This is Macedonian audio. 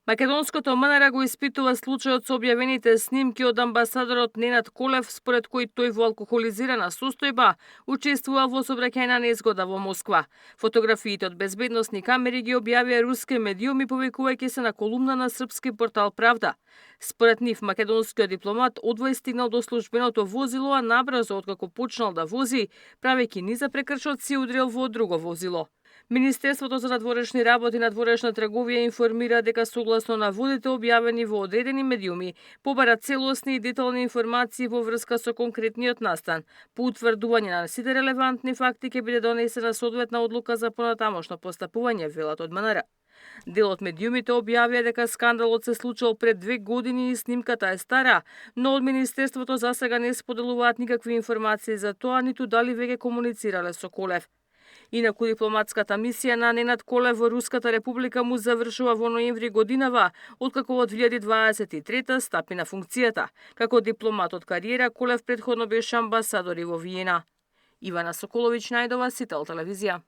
Македонското МНР го испитува случајот со објавените снимки од амбасадорот Ненад Колев, според кој тој во алкохолизирана состојба учествува во сообраќајна незгода во Москва. Фотографиите од безбедносни камери ги објавија руски медиуми, повикувајќи се на колумна на српски портал Правда. Според нив, македонскиот дипломат одвај стигнал до службеното возило, а набрзо откако почнал да вози, правејќи низа прекршоци, удрил во друго возило. Министерството за надворешни работи и надворешна трговија информира дека согласно наводите објавени во одредени медиуми, побара целосни и детални информации во врска со конкретниот настан. По утврдување на сите релевантни факти ќе биде донесена соодветна одлука за понатамошно постапување, велат од МНР. Дел од медиумите објавија дека скандалот се случил пред 2 години и снимката е стара, но од Министерството засега не споделуваат никакви информации за тоа, ниту дали веќе комуницирале со Колев. Инаку дипломатската мисија на Ненад Колев во Руската република му завршува во ноември годинава, откако од 2023 стапи на функцијата. Како дипломат од кариера, Колев претходно беше амбасадор и во Виена. Ивана Соколовиќ, Најдова, Сител телевизија.